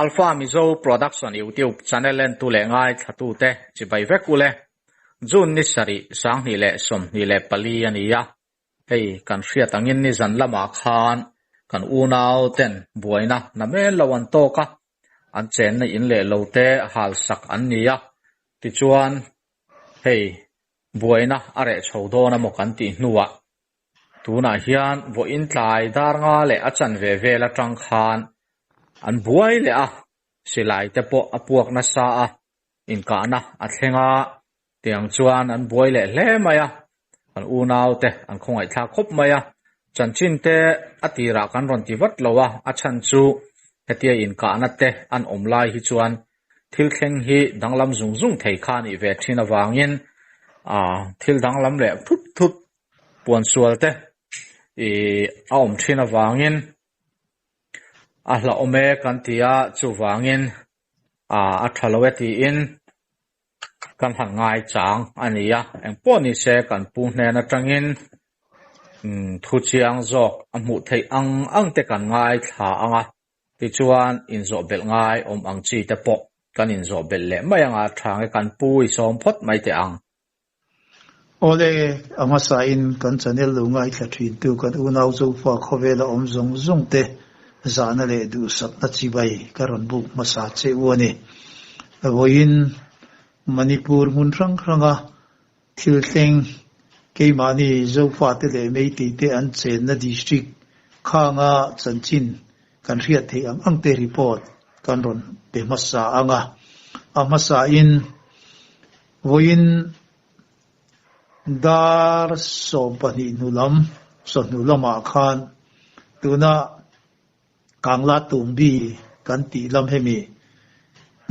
Alpha Mizo Production YouTube channel entu leh ngaithlatute chibai vek ule. June ni sarih 2024 a ni a, hei kan hriat angin nizan lamah khan kan unau ten buaina namen lo an tawk a, an chenna in leh lo te hal sak an ni a, tichuan hei buaina a reh chho dawn emaw kan tih hnuah Tunah hian vawiin tlai dar nga leh a chanve vel atang khan an buai leh a, silai te pawh a puak nasa a, inkahna a thleng a, tiang chuan an buai leh hle mai a, kan unau te an khawngaihthlak khawp mai a, chanchin te a tirah kan rawn ti vat lo a, a chhan chu hetia inkahna te an awm lai hi chuan thil thleng hi danglam zung zung thei kha a nih ve thin avangin thil danglam leh thut thut Puan sual te ih a awm thin avangin a hlauhawm e kan ti a, chuvangin ah a tha lo e tiin kan han ngai chang a ni a, engpawh ni se kan pu hnen atangin umm thu chiang zawk a hmuh theih ang ang te kan ngaithla ang a, tichuan inzawh belh ngai awm ang chi te pawh kan inzawh belh leh mai ang a, tha nge kan pu i sawm phawt mai teh ang. Awle, a hmasain kan channel lo ngaithla thintu kan unau Zofa khawvela awm zawng zawng te zahna leh duhsakna chibai ka rawn buk hmasa che u a ni. Vawiin Manipur hmun hrang hranga thil thleng keimahni Zofa te leh Meitei te an chenna district khanga chanchin kan hriat theih ang ang te report kan rawn pe hmasa ang a. A hmasain Vawiin dar 12 hnu lam, sawhnu lamah khan tuna Kangla Tumbi kan tih lam hemi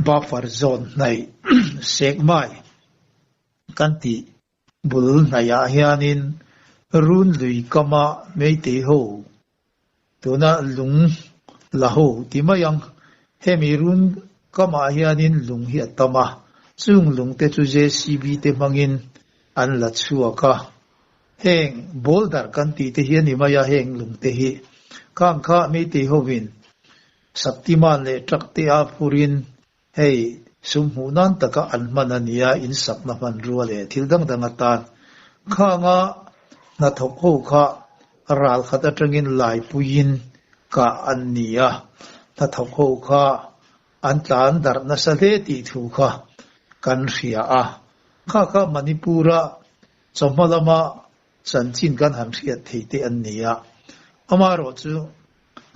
buffer zone hnaih Sekmai kan tih bul hnaihah hianin Run lui kama Meitei ho tuna lung la ho ti mai ang. Hemi run kamah hianin lung hi a tam a, chung lung te chu JCB te hmangin an la chhuak a. Heng boulder kan tih te hi a ni mai a, heng lung te hi khang kha Meitei hovin Shaktiman leh truck te a phurin hei sum hmuh nan taka an hman a nia, insakna hmanrua leh thil dang dang atan. Khanga hnathawk ho kha ral khat atangin laipuiin kah an ni a, hnathawk ho kha an tlan darh nasa hle tih thu kha kan hria a. Kha kha Manipur-a chawhma lama chanchin kan han hriat thei te an ni a. Amaherawhchu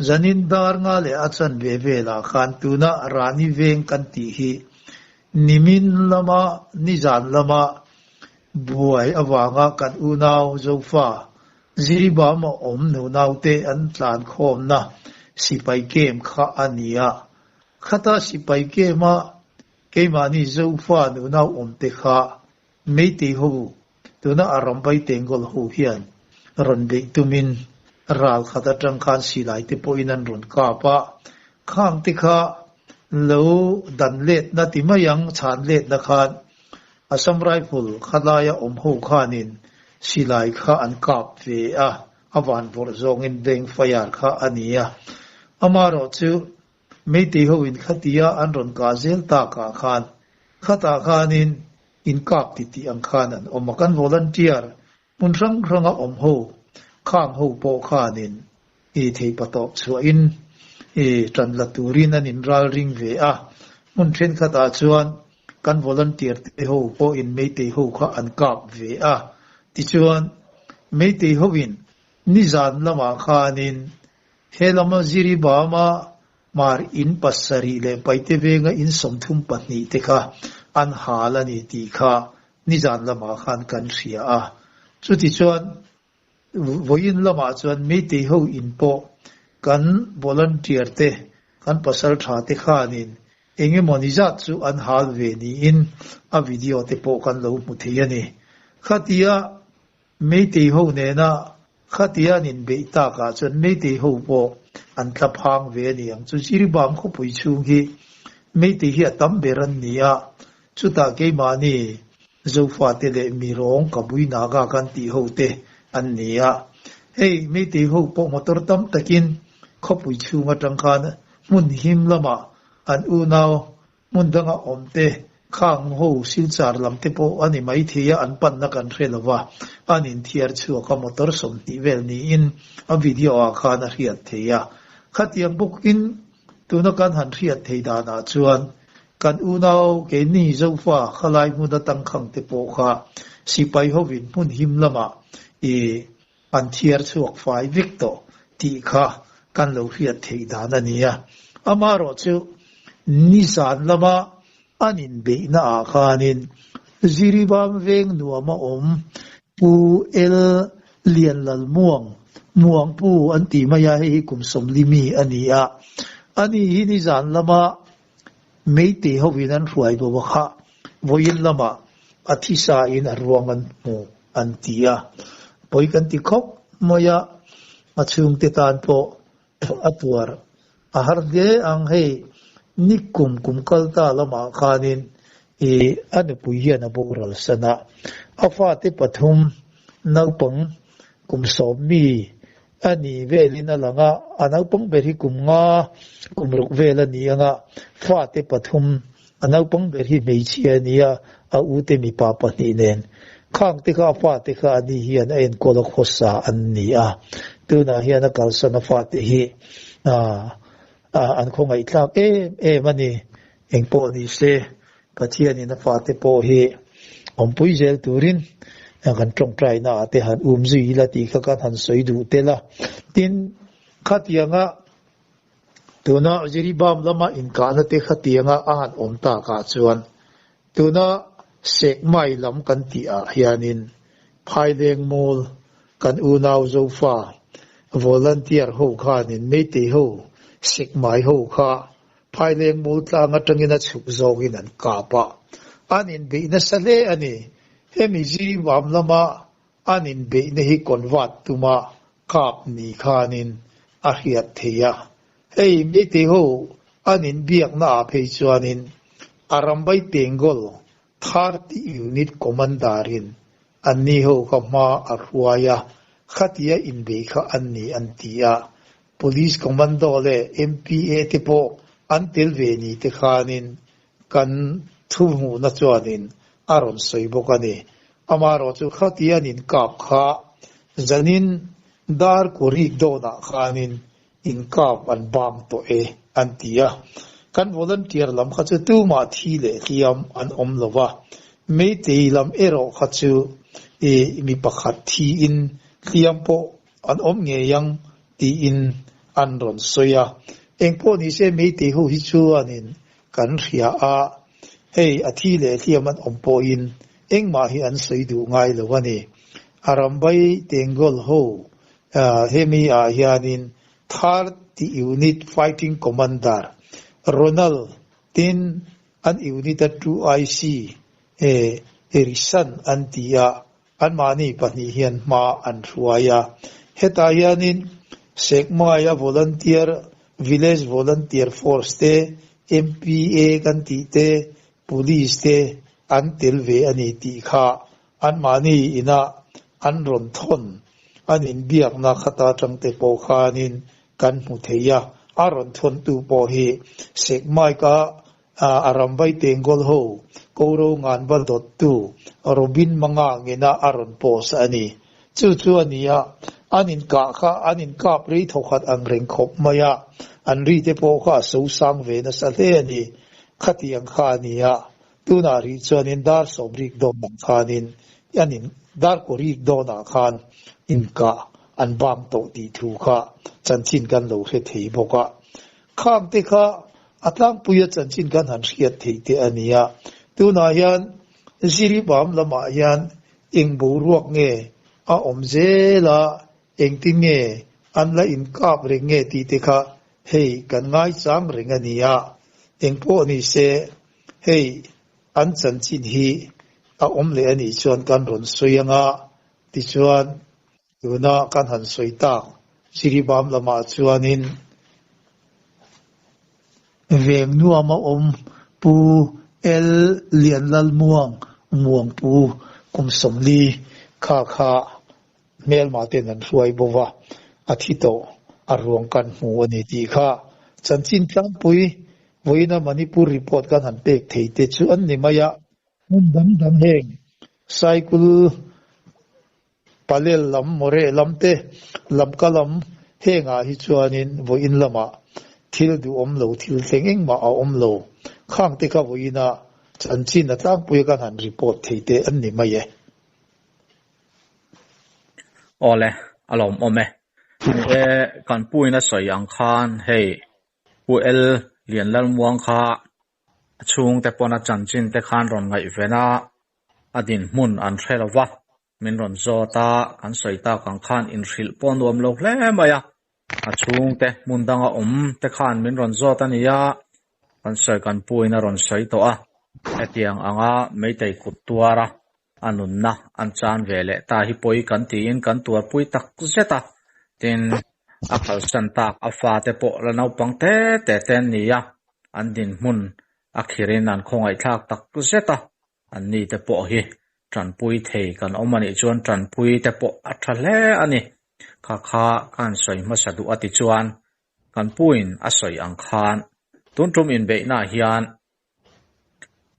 Zanin dar nga leh a chan ve velah khan tuna Rani veng kan tih hi nimin lama nizan lama buai avanga kan unau Zofa Ziribama awm nunaute an tlan khawmna sipai camp kha a ni a. Khata sipai camp-a keimahni Zofa nunau awmte kha Meitei ho Tuna a rambai Tengol ho hian rawn beih tumin ral khat atang khan silai te pawhin an rawn kap a, khang te kha lo dan letna ti mai ang chhan letna khan Assam Rifle khalaia awm ho khanin silai kha an kap ve a, a van vawrh zawngin bank fire kha a ni a. Amaherawhchu Meitei ho in khatia an rawn kah zel takah khan khatah khanin in kap ti tih ang khan an awm a, kan volunteer hmun hrang hranga awm ho khang ho pawh khanin i thei patawp chhuahin i tan la turin an in ral ring ve a, hmun thenkhatah chuan kan volunteer te ho pawhin Meitei ho kha an kap ve a, tichuan Meitei hoin nizan lamah khanin He lama Ziribama Hmar in pasarih leh Paite venga in 32 te kha an hal a ni tih kha nizan lamah khan kan hria a. Chutichuan vawiin lamah chuan Meitei ho in pawh kan volunteer te, kan pasal tha te khanin eng emaw ni zat chu an hal ve niin a video te pawh kan lo hmu thei a ni. Khatia Meitei ho nena khatia an inbeih takah chuan Meitei ho pawh an tla phang ve a ni ang chu. Jiribam khawpui chhung hi Meitei hi a tam ber an ni a, chutah keimahni Zofate leh Mirawng Kabui Naga kan tih ho te an ni a. Hei Meitei ho pawh motor tam takin khawpui chhung atang khan hmun him lamah. an unau hmun danga awm te khang ho Silchar lam te pawh a ni mai thei a, an panna kan hre lo va, an inthiar chhuak a, motor 20 vel niin a video ah khan a hriat thei a. Khatiang bawkin tuna kan han hriat thei danah chuan kan unau keini Zofa khalai hmun atang khang te pawh kha sipai hovin hmun him lamah i an thiar chhuak fai vek tawh tih kha kan lo hriat theih dan a ni a. Amaherawhchu, nizan lama an inbeihna ah khanin Jiribam veng nuama awm Pu El Lianlalmuang, Muangpu an tih mai a, hei hi kum 40 mi a ni a. Ani hi nizan lama Meitei hovin an hruai bo a kha vawiin lamah a thisa in a ruang an hmu an ti a, pawi kan ti khawp mai a, a chhungte tan pawh a tuar a har hle ang. Hei ni kum kum kal ta lamah khanin i a nupui hian a boral san a, a fate pathum naupang kum 10 mi A ni velin a lang a, a naupang ber hi kum nga, kum ruk vel a ni ang a, fate pathum, a naupang ber hi hmeichhia a ni a, a ute mipa pahnih nen. Khang te kha a fate kha a ni hian a enkawl a khawsa an ni a, tunah hian a kalsan a fate hi an khawngaihthlak em em a ni. Engpawh ni se, Pathianin a fate pawh hi awmpui zel turin kan tawngtaina ah te han um zui ila tih kha kan han sawi duh tel a. Tin, khatianga tuna Jiribam lama inkahna te khatianga a han awm takah chuan tuna Sekmai lam kan tih ah hianin Phaileng Mall kan unau Zofa volunteer ho khanin Meitei ho Sekmai ho kha Phaileng mul tlang atangin a chhuk zawngin an kap a, an inbeih nasa hle a ni. Hemi Jiribam lama an inbeihna hi convert tuma kap ni khanin a hriat theih a. Hei Meitei ho an inbiakna ah phei chuanin Arambai Tengol 30 Unit Commander in anni ho kha hma a hruai a, khatia inbeih kha an ni an ti a. Police Commando leh MPA te pawh an tel ve ni te khanin kan thu hmuhna chuanin a rawn sawi bawk a ni. Amaherawh chu khatia an inkap kha zanin dar kurik dawnah khanin inkap an bang tawh e an ti a. Kan volunteer lam kha chu tumah thi leh hliam an awm lo va, Meitei lam erawh kha chu mi pakhat thiin hliam pawh an awm ngei ang tiin an rawn sawi a. Engpawh ni se Meitei ho hi chuanin kan hria a, hei a thi leh hliam an awm pawhin engmah hi an sawi duh ngai lo a ni. Arambai Tengol ho hemi ah hianin 30 Unit Fighting Commander Ronald tin an unit a 2IC Erisan an ti a, Anmahni pahnih hian hma an hruai a, hetah hianin Sekmaia Volunteer, Village Volunteer Force te, MPA kan tih te, Police te an tel ve a ni tih kha anmahni inah an rawn thawn an inbiakna khata tangte pawh khanin kan hmu thei a, a rawn thawntu pawh hi Sekmaika A ramvai Tengol ho Koro nganva dawttu Robin Manga ngena a rawn post a ni. Chu chu a ni a, an inkah kha an inkap rei thawkhat ang reng khawp mai a, an ri te pawh kha a so sang ve nasa hle a ni. Khatiang kha a ni a, tunah rih chuanin dar sawmrik dawnah khanin an in dar kawrik dawnah khan inkah an bang tawh tih thu kha chanchin kan lo hre thei bawk a. Khang te kha a tlangpuia chanchin kan han hriat theih te a ni a. Tunah hian Jiribam lamah hian eng boruak nge a awm zel a, engtin nge an la inkap reng nge tih te kha hei kan ngaichang reng a ni a. Engpawh ni se hei an chanchin hi a awm leh a nih chuan kan rawn sawi ang a, tichuan Tuna kan han sawi tak Jiribam lamah chuanin veng nuama awm Pu L Lianlalmuang Muangpu kum 40 kha kha hmelma ten an hruai bo va, a thi tawh a ruang kan hmu a ni tih kha chanchin tlangpui. Vawiina Manipur report kan han pek thei te chu an ni mai a. Hmun dang dang heng Saikul Palel lam, Moreh lam te, Lamka lam hengah hi chuanin vawiin lamah thil duhawm lo thil thleng engmah a awm lo. Khang te kha vawiina chanchin a tlangpuia kan han report thei te an ni mai e. Awle, a lawmawm e. Ni e, kan puin a sawi ang khan hei Pu El Lianlalmuang kha a chhungte pawn a chanchin te khan rawn ngaihven a, a dinhmun an hre lo va, min rawn zawt a, kan sawi tak ang khan inhrilh pawh nuam lo hle mai a, a chhungte hmun danga awm te khan min rawn zawt a ni a, kan sawi kan puin a rawn sawi tawh a, hetiang anga Meitei kut tuara a nunna an chan ve leh ta hi pawi kan tiin kan tuarpui tak zet a, tin a kalsan tak a fate pawh la naupang te te te an ni a, an dinhmun a khirin an khawngaihthlak tak zet a, an ni te pawh hi tanpui thei kan awm a nih chuan tanpui te pawh a tha hle a ni. Kha kha ka han sawi hmasa duh a ti chuan kan puin a sawi ang khan tun tum inbeihnaah hian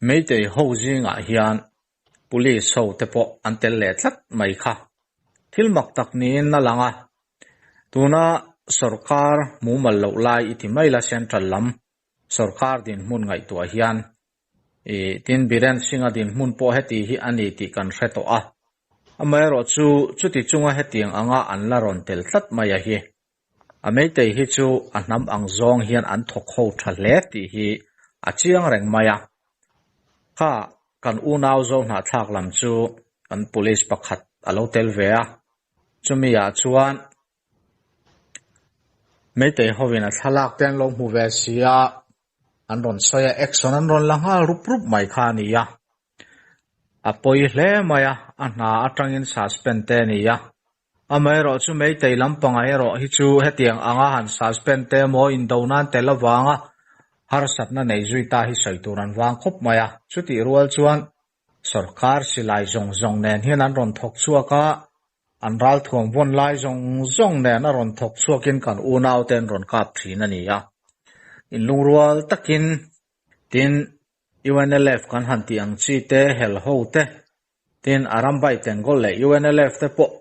Meitei ho zingah hian Police ho te pawh an tel leh tlat mai kha. Thil mak tak niin a lang a, tuna sorkar mumal loh lai i ti mai la Central lam sorkar dinhmun ngaihtuah hian ih tin Biren Singh-a dinhmun pawh heti hi a ni tih kan hre tawh a. Amaherawhchu chuti chunga hetiang anga an la rawn tel tlat mai a hi. A meitei hi chu a hnam ang zawng hian an thawk ho tha hle tih hi a chiang reng mai a. Kha kan unau zo hnahthlak lam chu kan police pakhat a lo tel ve a, chumi ah chuan meitei hovin a thlalak te an lo hmu ve si a, an rawn sawi a, action an rawn la nghal rup rup mai kha a ni a. A pawi hle mai a, a hna atangin suspend te a ni a. Amaherawh chu Meitei lampangah erawh hi chu hetiang anga han suspend te emaw indo nan tel avanga harsatna nei zui ta hi sawi tur an vang khawp mai a. Chutih rual chuan sorkar silai zawng zawng nen hian an rawn thawk chhuak a, an ralthuam vawn lai zawng zawng nen a rawn thawk chhuakin kan unaute an rawn kap thin a ni a. Inlungrual takin tin UNLF kan han tih ang chi te, helho te, tin Arambai Tengol leh UNLF te pawh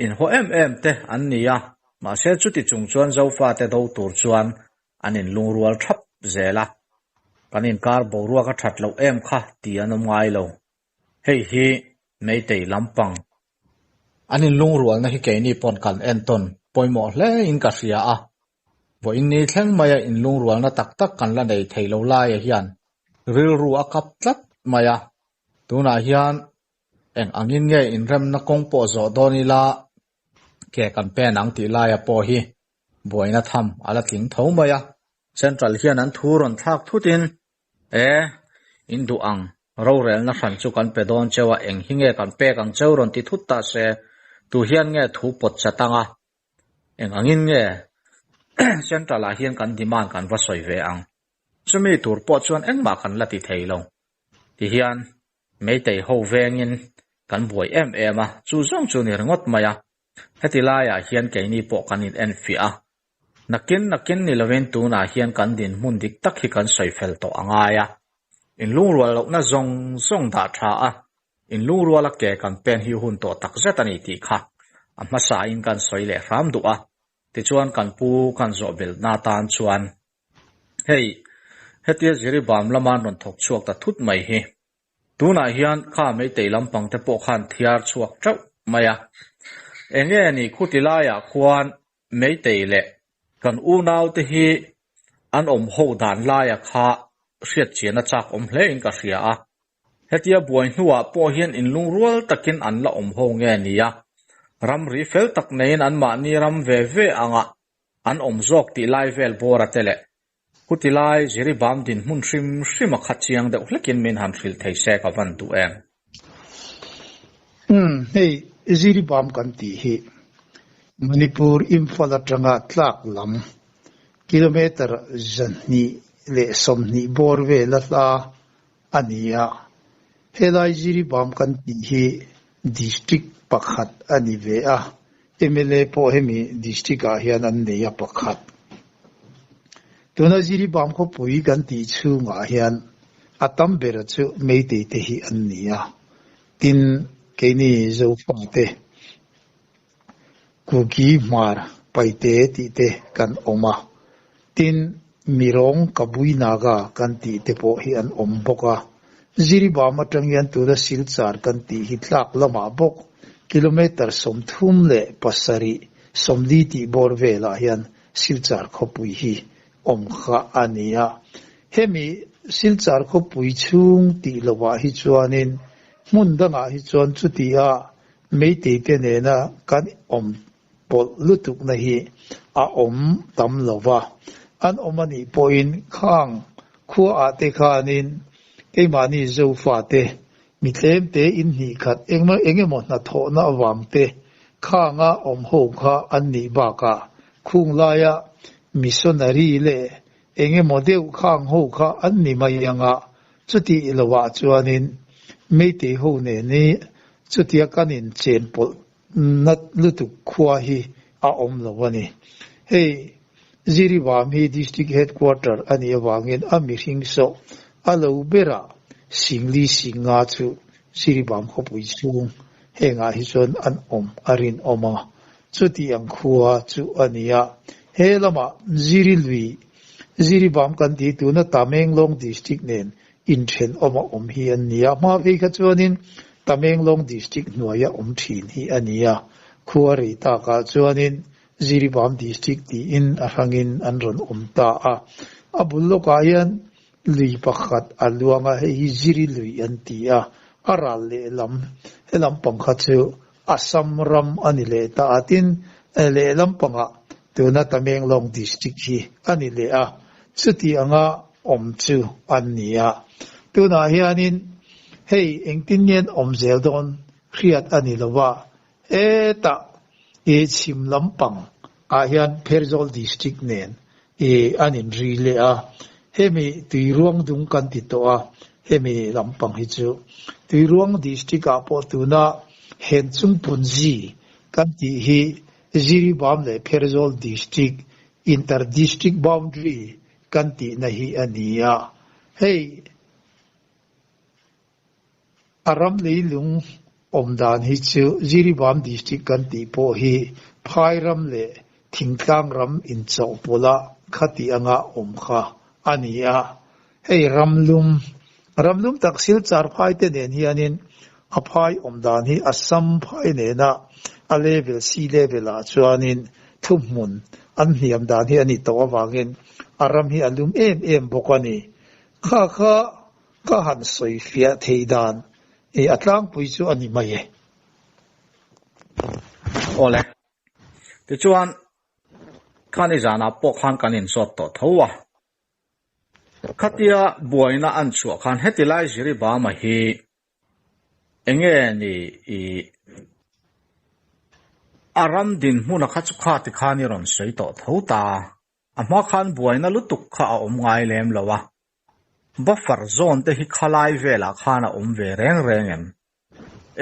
inhaw em em te an ni a, mahse chuti chung chuan Zofate do tur chuan an inlungrual thap zel a, kan inkar boruak a that loh em kha ti an awm ngai lo. Hei hi Meitei lampang an inlungrualna hi keini pawn kan entawn pawimawh hle in ka hria a, Vawiin ni thleng maia inlungrualna tak tak kan la nei thei lo laia hian rilru a kap tlat mai a, tunah hian eng angin nge inremna kawng pawh zawh dawn ila ke kan pen ang tih laia pawh hi buaina tham a la tling tho mai a. Central hian an thu rawn thlak thutin e, in duh ang rorelna hran chu kan pe dawn cheu a, eng hi nge kan pek ang cheu rawn ti thut ta se, tu hian nge thu pawt chat anga Eng angin nge Central ah hian kan demand kan va sawi ve ang? Chumi tur pawh chuan engmah kan la ti thei lo. Tihian Meitei ho vengin kan buai em em a, chu zawng chu ni ringawt mai a. Heti laiah hian keini pawh kan in enfiah a. Nakin nakin ni lovin tunah hian kan dinhmun dik tak hi kan sawi fel tawh a ngai a. Inlungrual lohna zawng zawng dah tha a, Inlungruala ke kan pen hi hun tawh tak zet a ni tih kha a hmasain kan sawi leh hram duh a, tichuan kan pu kan zawh belhna tan chuan hei hetia Jiribam lama an rawn thawk chhuak ta thut mai hi tunah hian kha Meitei lampang te pawh khan thiar chhuak teuh mai a, enge ni khuti laiah khuan Meitei leh kan unaute hi an awm ho dan laia kha hriatchian a chak awm hle in ka hria a. Hetia buai hnuah pawh hian inlungrual takin an la awm ho nge nia, ramri fel tak neiin anmahni ram ve ve angah an awm zawk tih lai vel bawra te leh Chuti lai Jiribam dinhmun hrim hrim a kha chiang deuh hlekin min han hrilh thei se ka van duh em? Umm, hei Jiribam kan tih hi Manipur Imphal atanga tlak lam kilometre 220 bawr vel a hla a ni a, helai Jiribam kan tih hi district pakhat a ni ve a, mla pawh hemi district ah hian an nei a pakhat. Tuna Jiribam khawpui kan tih chhungah hian a tam ber chu Meitei te hi an ni a, tin keini Zofate Kuki Hmar Paite tih te kan awm a, tin Mirawng Kabui Naga kan tih te pawh hi an awm bawk a. Jiribam atang hian tuna Silchar kan tih hi tlak lamah bawk kilometre 37, 40 tih bawr velah hian Silchar khawpui hi awm kha a ni a. Hemi Silchar khawpui chhung tih lovah hi chuanin hmun dangah hi chuan chutia Meitei te nena kan awm pawlh lutukna hi a awm tam lo va. An awm a nih pawhin khang khuaah te khanin keimahni Zofate mi tlemte inhnih khat eng emaw hnathawhna avang te khanga awm ho kha an nih bakah khung laia missionary leh eng emaw deuh khang ho kha an ni mai ang a, chutih lovah chuanin Meitei ho nen hi chutia kan inchen pawlh nat lutuk khua hi a awm lo a ni. Hei Jiribam hi District Headquarter a nih avangin a mihring sawh a lo berah Singli Singa chu Jiribam khawpui chhung hengah hi chuan an awm a rinawm a, chuti ang khua chu a ni a. He lamah Jiri lui, Jiribam kan tih tuna Tamenglong District nen inthenawm a awm hi an ni a. Hma phei kha chuanin Tamenglong District hnuaia awm thin hi a ni a. Khua rei takah chuanin Jiribam District tiin a hrangin an rawn awm ta a. A bul lawkah hian lui pakhat a luang a, hei hi Jiri lui an ti a. A ral lehlam, he lampang kha chu Assam ram a ni leh ta a, tin lehlam pangah tuna Tamenglong District hi a ni leh a, chuti anga awm chu an ni a. Tunah hianin hei engtin nge an awm zel dawn hriat a ni lo va, hetah i chhim lampang ah hian Pherzawl District nen i an inri leh a, hemi Tuiruang dung kan ti tawh a, hemi lampang hi chu Tuiruang District ah pawh tuna Henchung Punzi kan tih hi Jiribam leh Pherzawl District Inter District Boundary kan tihna hi a ni a, hei a ram leilung awm dan hi chu Jiribam District kan tih pawh hi phai ram leh thingtlang ram inchawhpawlh a khati anga awm kha a ni a, hei ramlum ramlum tak Silchar phai te nen hianin a phai awm dan hi Assam phai nena a level sea level ah chuanin thuhmun an hniam dan hi a ni tawh avangin a ram hi a lum em em bawk a ni. Kha kha ka han sawi fiah thei dan i a tlangpui chu a ni mai e. Awle. Tichuan, khani zanah pawh khan kan inzawt tawh tho a. Khatia buaina an chhuah khan heti lai Jiribama hi enge ni i a ram dinhmuna kha chu kha tikhan i rawn sawi tawh tho ta. A hma khan buaina lutuk kha a awm ngai lem lo a. Buffer zone te hi khalai velah khan a awm ve reng reng em?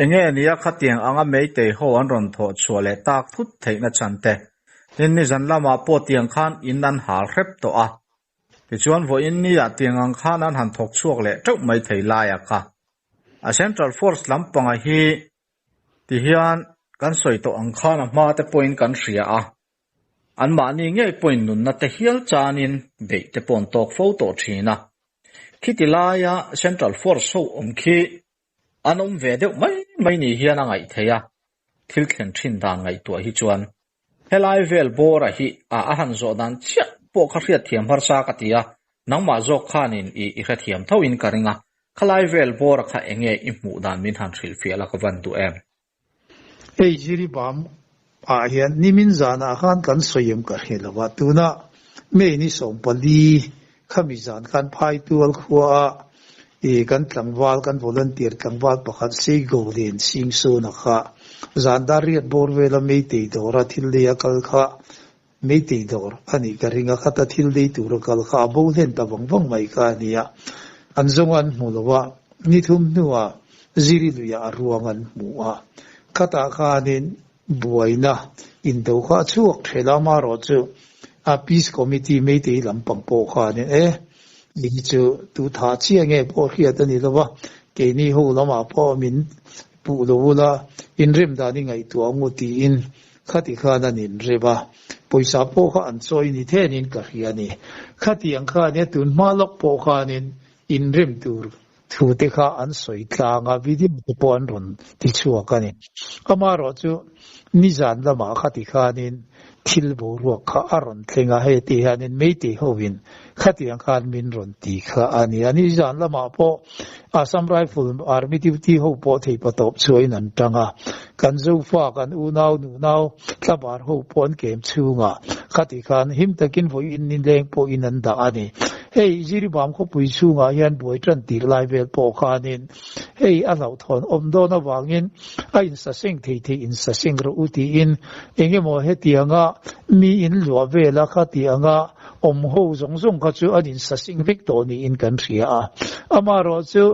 Enge nia khatiang anga Meitei ho an rawn thawh chhuah leh tak thut theihna chhan te? Tin nizan lamah pawh tiang khan in an hal hrep tawh a. Tichuan vawiin niah tiang ang khan an han thawk chhuak leh teuh mai thei laia kha. A Central Force lampanga hi tihian kan sawi tawh ang khan a hma te pawhin kan hria a. Anmahni ngei pawhin nunna te hial chanin beih te pawh an tawk fo tawh thin a. Khiti laia Central Force ho awm khi an awm ve deuh mai mai ni hian a ngaih theih a, thil thlen thin dan ngaihtuah hi chuan helai vel bawra hi a a han zawh dan chiah pawh kha hriatthiam harsa ka ti a, nangmah zawk khanin i i hrethiam thoin ka ring a, khalai vel bawra kha enge i hmuh dan min han hrilhfiah la ka van duh em? Hei Jiribam ah hian nimin zanah khan kan sawi em ka hre lo a, tuna May ni 14 khami zan khan Phaitual khua ah i kan tlangval kan volunteer tlangval pakhat Seigo len Sing Sona kha zan dar riat bawr vela Meitei dawra thil lei a kal kha Meitei dawr a nih ka ring a, khata thil lei tura kal kha a bo hlen ta vang vang mai kha a ni a, an zawng an hmu lo a, ni thum hnuah Ziri luiah a ruang an hmu a, khatah khanin buaina indo kha a chhuak ṭhel a, amaherawhchu a Peace Committee Meitei lampang pawh khanin e hei hi chu tu tha chiah nge pawh hriat a ni lo va, keini ho lamah pawh min puh lo ula inrem dan i ngaihtuah ang u tiin khati khan an inrem a, pawisa pawh kha an chawi ni thenin ka hria a ni. Khatiang khan e tun hma lawk pawh khanin inrem tur thu te kha an sawi tlang a, video te pawh an rawn ti chhuak a ni. Amaherawh chu nizan lamah khati khanin thil boruak kha a rawn thleng a, hei ti hianin Meitei hovin khatiang khan min rawn ti kha a ni a. Nizan lamah pawh Assam Rifle Army duty ho pawh theipatawp chhuahin an tang a, kan Zofa, kan unau, nunau, thlabar ho pawh an kem chhungah khati khan him takin vawiin nileng pawhin an dah a ni. Hei Jiribam khawpui chhungah hian buai tan tir lai vel pawh khanin hei a hlauhthawn awm dawn avangin a insaseng thei thei insaseng rawh u tiin eng emaw hetianga mi in luah vela khatianga awm ho zawng zawng kha chu an insaseng vek tawh niin kan hria a. Amaherawh chu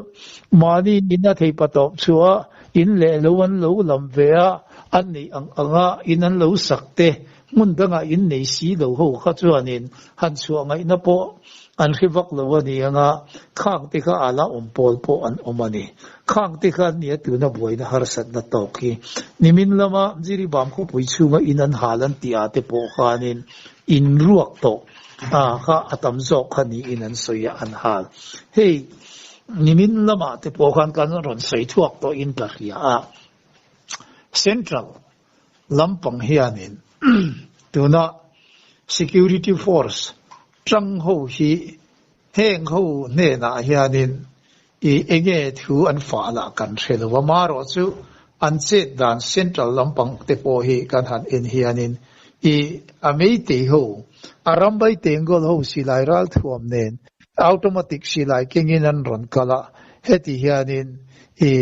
mahni in a thei patawp chhuah in leh lo an lo lam ve a, an neih ang anga in an lo sak te Hmun dangah in nei si lo ho kha chuanin han chhuah ngaihna pawh an hre vak lo a ni anga, khang te kha ala awm pawl pawh an awm a ni. Khang te kha nia tuna buaina harsatna tawk hi. Nimin lama Jiribam khawpui chhunga in an hal an tih ah te pawh khanin in ruak tawh a kha a tam zawk kha niin an sawi a an hal. Hei nimin lamah te pawh khan kan rawn sawi thuak tawhin ka hria a. Central lampang hianin tuna security force tang ho hi heng ho hnenah hianin i enge thu an fah lah kan hre lo a, marawh chu an chet dan central lampang te pawh hi kan han en hianin i a meitei ho a rambai tengol ho silai ralthuam nen automatic silai kengin an rawn kal a, heti hianin i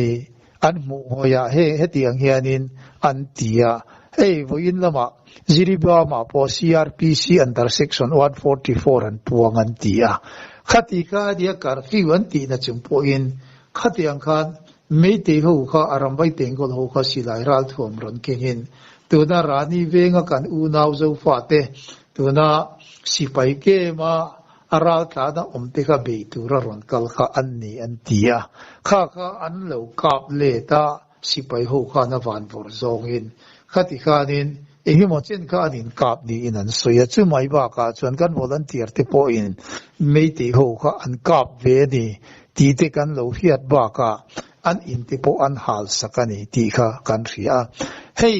An hmuh hawihah hei hetiang hianin an ti a, hei vawiin lamah Jiribam-ah pawh CRPC under section 144 an puang an ti a. Khati kha a nia curfew an tihna chung pawhin khatiang khan Meitei ho kha a ramvai tengkawl ho kha silai ralthuam rawn kengin tuna Rani venga kan unau Zofate tuna sipai kema A raltlana awm te kha bei tura rawn kal kha an ni an ti a, kha kha an lo kap let a, sipai ho khan a van vawrh zawngin khati khanin eng emaw chen kha an inkap niin an sawi a, chumai bakah chuan kan volunteer te pawhin Meitei ho kha an kap ve a ni tih te kan lo hriat bakah an in te pawh an hal sak a ni tih kha kan hria a, hei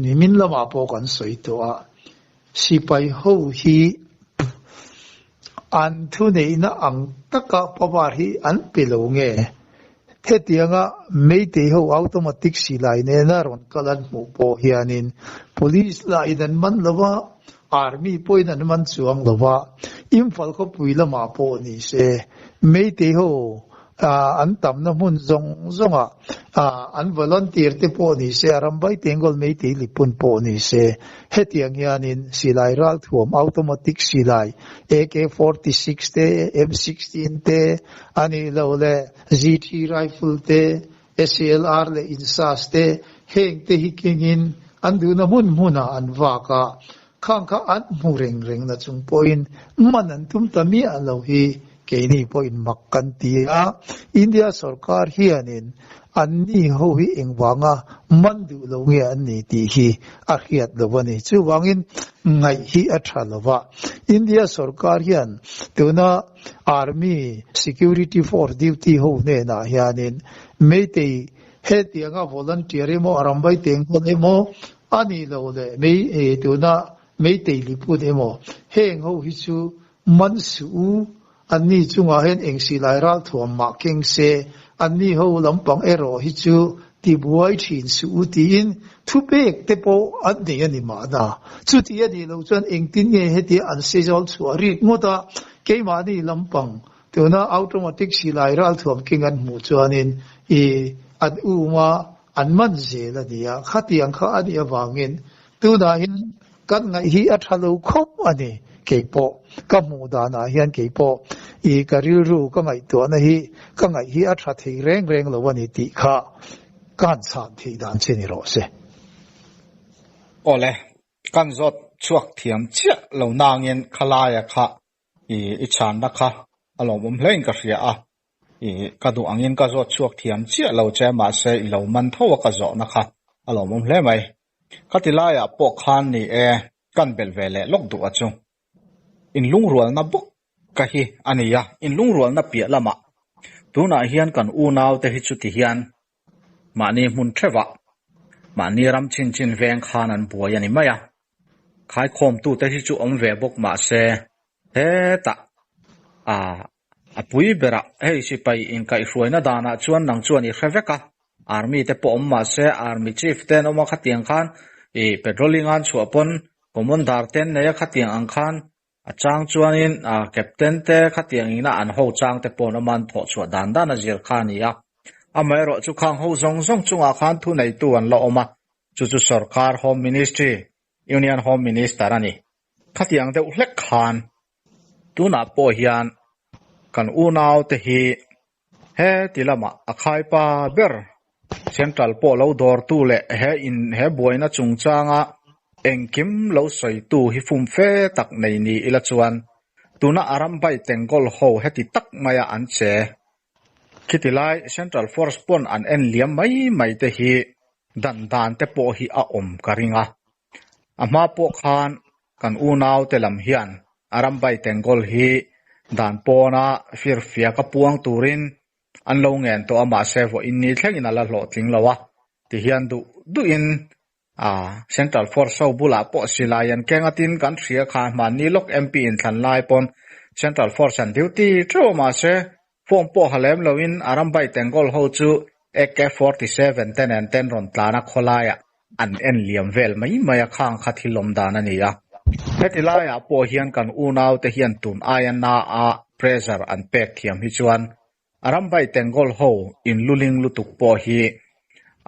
nimin lamah pawh kan sawi tawh a. Sipai ho hi an thuneihna ang taka power hi an pe lo nge? Hetianga Meitei ho automatic silai nena rawn kal an hmuh pawh hianin Police lahin an man lo a, Army pawhin an man chuang lo a, Imphal khawpui lamah pawh ni se Meitei ho an tamna hmun zawng zawngah an volunteer te pawh ni se, a ram vai tengkawl meitei lipun pawh ni se, hetiang hianin silai ralthuam automatic silai AK-46 te, M-16 te, a nih loh leh GT rifle te, SLR leh INSAS te, heng te hi kengin an duhna hmun hmunah an vak a, khang kha an hmu reng reng na chung pawhin man an tum ta miah lo hi keini pawhin mak kan ti a, India sorkar hianin anni ho hi engvanga man duh lo nge an ni tih hi a hriat lo a ni. Chuvangin ngaih hi a tha lo va, India sorkar hian tuna Army Security Force duty ho hnenah hianin Meitei hetianga volunteer emaw a ramvai teng dawn emaw A nih loh leh mei ei tuna meitei liput emaw heng ho hi chu man suh u, anni chungah hian eng silai ralthuam mah keng se, anni ho lampang erawh hi chu tibuai thin suh u tiin thupek te pawh an nei a ni mahna. Chuti a nih loh chuan engtin nge hetia an sezawl chhuah rik ngawt a, keimahni lampang tuna automatic silai ralthuam keng an hmuh chuanin i an um a, An man zel a ni a, khatiang kha a nih avangin tunah hian kan ngaih hi a tha lo khawp a ni. Keipawh ka hmuh danah hian keipawh i ka rilru ka ngaihtuahna hi ka ngaih hi a tha thei reng reng lo a ni tih kha ka han chhan theih dan che ni rawh se. Awle, kan zawt. chhuak thiam chiah lo nangin khalaia kha i i chhanna kha a lawmawm hlein ka hria a. I ka duh angin ka zawt chhuak thiam chiah lo che mahse i lo man tho a ka zawhna kha a lawmawm hle mai. Khati laiah pawh khan ni e, kan belh ve leh lawk duh a chu. Inlungrualna bawk ka hi a ni a, inlungrualna piah lamah tunah hian kan unaute hi chuti hian mahni hmun theuhah mahni ram chin chin veng khan an buai a ni mai a. Khaikhawmtute hi chu awm ve bawk mahse hetah a a pui berah hei sipai inkaihhruaina danah chuan nang chuan i hre vek a, army te pawh awm mahse army chief te an awm a khatiang khan ih patrolling an chhuah pawn commander te an nei a khatiang ang khan a chang chuanin ah captain te khatiang ina an ho chang te pawh an awm a an thawh chhuah dan dan a zir kha a ni a. Amaherawh chu khang ho zawng zawng chungah khan thuneitu an la awm a, chu chu sorkar home ministry, union home minister a ni. Khatiang deuh hlek khan tunah pawh hian kan unaute hi he ti lamah a khaipa ber central pawh lo dawrtu leh he in he buaina chungchanga engkim lo sawitu hi fum fe tak nei ni ila chuan tuna a ram bai tengkawl ho heti tak maia an che. Khiti lai Central Force pawn an en liam mai mai te hi dan dan te pawh hi a awm ka ring a. A hma pawh khan kan unau te lam hian a ram bai tengkawl hi dan pawna firfiak a puang turin an lo ngen tawh a mahse vawiin ni thlengin a la hlawhtling lo a tihian duh duhin a Central Force ho bulah pawh silai an keng a tin kan hria kha hmanni lawk MP inthlan lai pawn Central Force an duty theuh a mahse form pawh ha lem loin a ram bai tengkawl ho chu AK-47 te nen ten rawn tlan a khawlaiah an en liam vel mai mai a khang kha thil awm dan a ni a. Heti laiah pawh hian kan unaute hian tun aia na a pressure an pek thiam hi chuan a ram bai tengkawl ho in luling lutuk pawh hi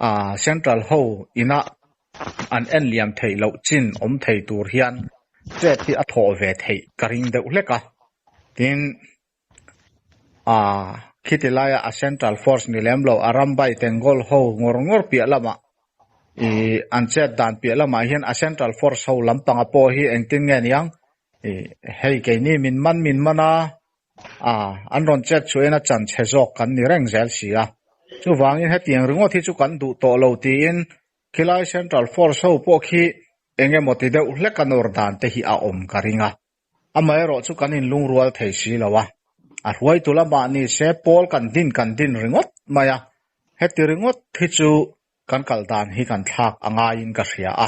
a central ho ina an en liam theih loh chin awm thei tur hian chet hi a thawh ve theih ka ring deuh hlek a. Tin, a khiti laia a central force ni lem lo a ram bai tengkawl ho ngawr ngawr piah lamah ih an chet dan piah lamah hian a central force ho lampanga pawh hi engtin nge niang ih hei keini min man min man a A, an rawn chet chhuah in a chan chhe zawk kan ni reng zel si a. Chuvangin hetiang ringawt hi chu kan duh tawh lo tiin khilai Central Force ho pawh khi eng emaw ti deuh hlek a nawr dan te hi a awm ka ring a. Amaherawh chu kan inlungrual thei si lo a. A hruaitu lamah ni se pawl kan din kan din ringawt mai a. Heti ringawt hi chu kan kal dan hi kan thlak a ngaiin ka hria a,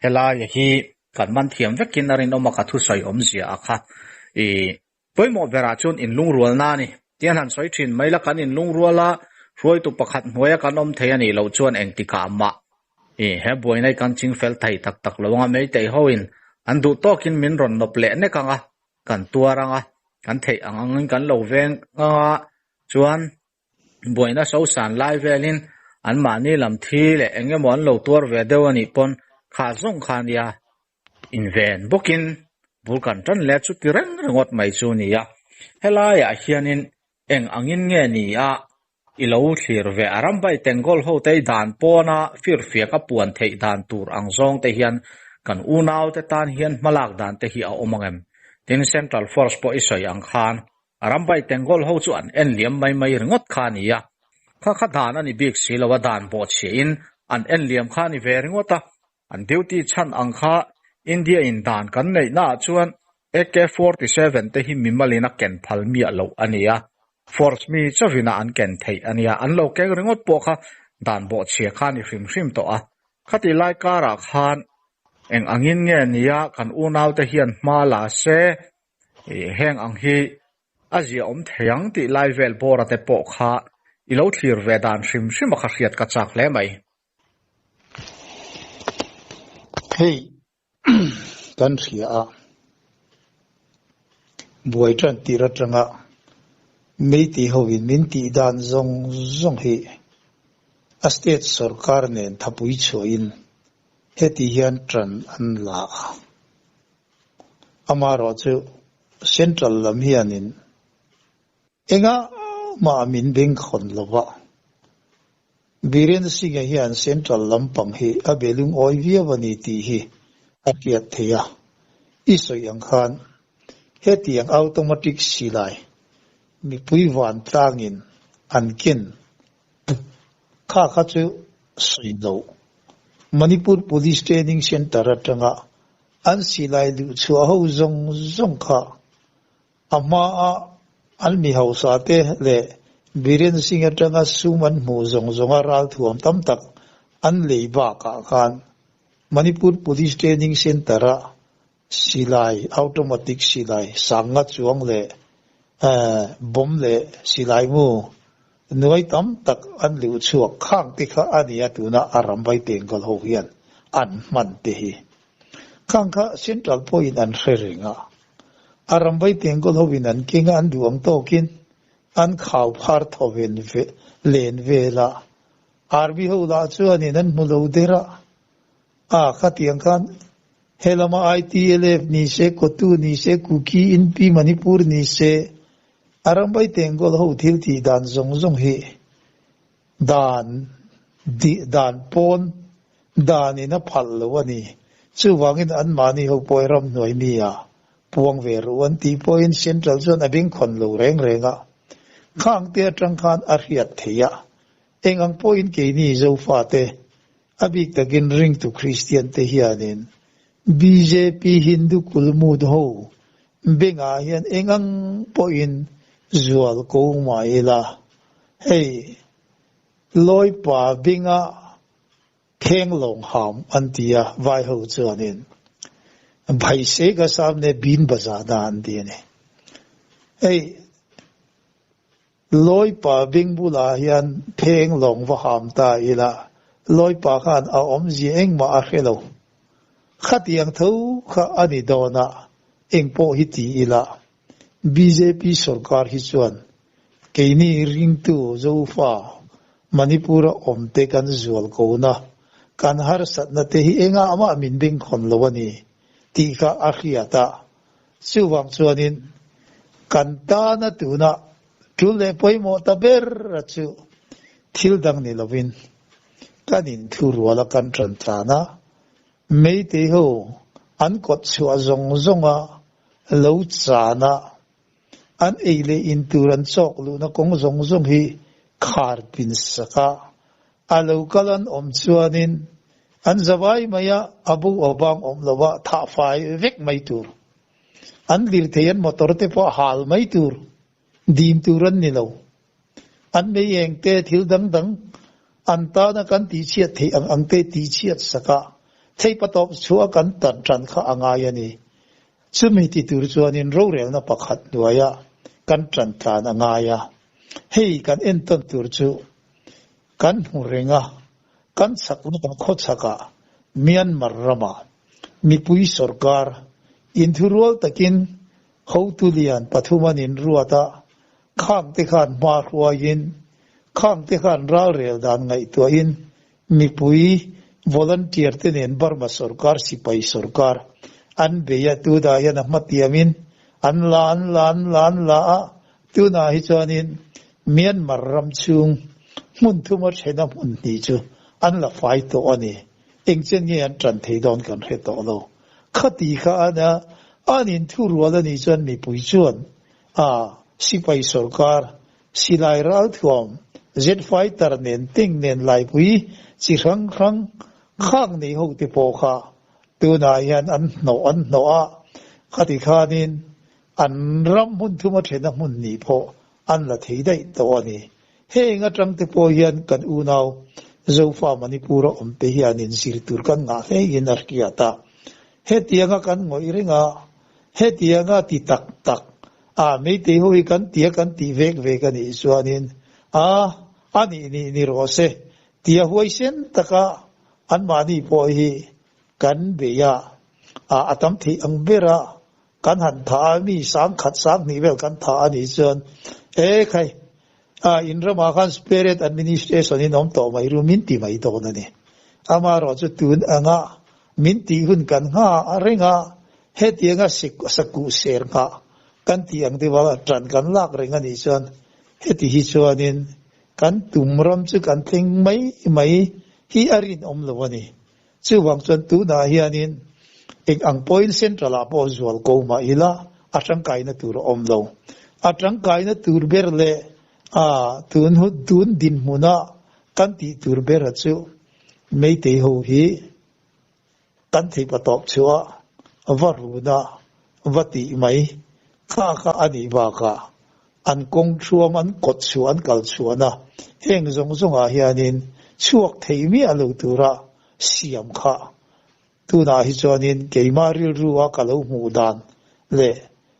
helai hi kan man thiam vekin a rinawm a ka thusawi awmzia a kha i pawimawh berah chuan inlungrualna a ni. Tian han sawi thin mai la kan inlungrual a, hruaitu pakhat hnuaia kan awm thei a nih loh chuan engtikah mah i he buaina hi kan ching fel thei tak tak lo anga meitei hoin an duh tawkin min rawn nawp leh nek anga kan tuar anga kan theih ang angin kan lo veng anga chuan Buaina sosan lai velin anmahni lam thi leh eng emaw an lo tuar ve deuh a nih pawn kha zawng kha nia inven bawkin bul kan tan leh chu ti reng ringawt mai chu a ni a. Helaiah hianin eng angin nge ni a i lo thlir ve a rambai tengkawl ho te i dan pawna firfiak a puan theih dan tur ang zawng te hian kan unaute tan hian hmalak dan te hi a awm ang em? Tin Central Force pawh i sawi ang khan A rambai tengkawl ho chu an en liam mai mai ringawt kha a ni a, kha kha dan a ni bik si lo a, dan bawhchhiah in an en liam kha a ni ve ringawt a, an duty chhan ang kha India in dan kan neih na ah chuan AK 47 te hi mimal in a ken phal miah loh a ni a, force mi chauhin a an ken theih a nia, an lo keng ringawt pawh kha dan bawhchhiah kha a ni hrim hrim tawh a, khatih lai karah khan eng angin nge nia kan unaute hian hma la se Heng ang hi a zia awm thei ang tih lai vel bawra te pawh kha i lo thlir ve dan hrim hrim a kha hriat ka chak hle mai. Hei kan hria a, buai tan tir atanga meitei hovin min tih dan zawng zawng hi a state sorkar nen thapui chhuahin heti hian tan an la a. Amaherawh chu Central lam hianin engah mah min bengkhawn lo va, Biren Singh-a hian Central lampang hi a be lungawi viau a ni tih hi a hriat theih a. I sawi ang khan hetiang automatic silai mipui vantlangin an ken kha kha chu sawi loh. Manipur Police Training Centre atanga an silai luhchhuah ho zawng zawng kha A hmaa an mi hausate leh Biren Singh atanga sum an hmuh zawng zawnga ralthuam tam tak an lei bakah khan Manipur Police Training Centre-a silai, automatic silai, sanga chuang leh bomb leh silai mu nuai tam tak an luh chhuak khang te kha a nia tuna a ram vai tengkawl ho hian an hman te hi. Khang kha Central pawhin an hre reng a, a ram vai tengkawl hovin an keng a, an duh ang tawkin an khau phar thaw ven len vel a, Army ho lah chuanin an hmu lo der a, a khatiang khan helama ITLF ni se, Kotu ni se, Kuki, Inpi, Manipur ni se, a ram vai tengkawl ho thil tih dan zawng zawng hi Dan dan pawn danin a phalh lo a ni. Chuvangin anmahni ho pawh ramhnuai mi a puang ve ru an tih pawhin Central chuan a bengkhawn lo reng reng a. Khang te atang khan a hriat theih a. Eng ang pawhin keini Zofate, a bik takin ringtu Kristian te hianin bjp Hindu kulmut ho bengah hian eng ang pawhin zual ko mah ila. Hei, Lawipa binga pheng lawng ham an ti a, vai ho chuanin Bhaise ka samne bin bazana an ti a ni. Hei, Lawipa bing bulah hian pheng lawng va ham ta ila, Lawipa khan a awmzia engmah a hre lo. Khatiang tho kha a ni dawn a, engpawh hi ti ila, Bjp sorkar hi chuan keini ringtu Zofa Manipur-a awmte kan zual kona, kan harsatna te hi engah mah min bengkhawn lo a ni tih kha a hriat a. Chuvang chuanin kan tana tuna tul leh pawimawh ta ber a chu thil dang ni lovin kan inthurual a kan tan tlan a, Meitei ho an kawt chhuah zawng zawnga lo chan a, an ei leh in tur an chawk luhna kawng zawng zawng hi khar pin sak a, a lo kal an awm chuanin an zavai mai a, a bo a bang awm lo a, thah fai vek mai tur. An lirthei an motor te pawh a hal mai tur, dim tur an ni lo. An mei eng te thil dang dang an tana kan tihchhiat theih ang ang te tihchhiat sak a, theihpatawp chhuah kan tan tan kha a ngai a ni. Chumi ti tur chuanin rorelna pakhat hnuaia kan tan tlan a ngai a. Hei kan entawn tur chu kan hmu reng a, kan chakna kan khawchhakah Myanmar ramah mipui sorkar inthurual takin hotu lian pathum an inruat a, Khangte khan hma hruaiin, khangte khan ralrel dan ngaihtuahin mipui volunteer te nen Burma sorkar, sipai sorkar an bei a, tunah hian a hmatiamin an la an la an la an la a, tunah hi chuanin Myanmar ram chhung hmun thuma thena hmun hnih chu an la fai tawh a ni. Engchen nge an tan thei dawn kan hre tawh lo. Khati kha a an inthurual a nih chuan mipui chuan A sipai sorkar silai ralthuam jet fighter nen teng nen laipui chi hrang hrang khak nei ho te pawh kha tunah hian an hnawh an hnawh a, khati khanin an ram hmun thuma thena hmun nih pawh an la thei daih tawh a ni. Heng atang te pawh hian kan unau Zofa Manipur-a awm te hianin zir tur kan ngah hlein a hriat a. Hetianga kan ngawih reng a, hetianga ti tak tak a Meitei ho hi kan tia kan tih vek vek a nih chuanin a a nih nih ni rawh se tia huaisen taka anmahni pawh hi kan bei a, a a tam theih ang bera kan han tha a, mi sangkhat sanghnih vel kan tha a nih chuan e khai a in ramah khan separate administration in awm tawh mai ru min ti mai dawn a ni. Amaherawhchu chu tun anga Min tih hun kan ngha a reng a, hetianga sakuh ser nghah kan tih ang deuh a, ṭan kan lak reng a nih chuan heti hi chuanin kan tum ram chu kan thleng mai mai hi a rinawm lo a ni. Chuvang chuan tunah hianin. Eng ang pawhin Central ah pawh zual ko mah ila a tangkaina tur a awm lo. A tangkaina tur ber leh a tun tun dinhmuna kan tih tur bera chu Meitei ho hi kan theih patawp chhuah va runa va tih mai kha kha a nih bakah an kawng thuam an kawt chhuah an kal chhuahna heng zawng zawngah hianin chhuak thei miah lo tura siam kha tunah hi chuanin keimah rilru a ka lo hmuh dan leh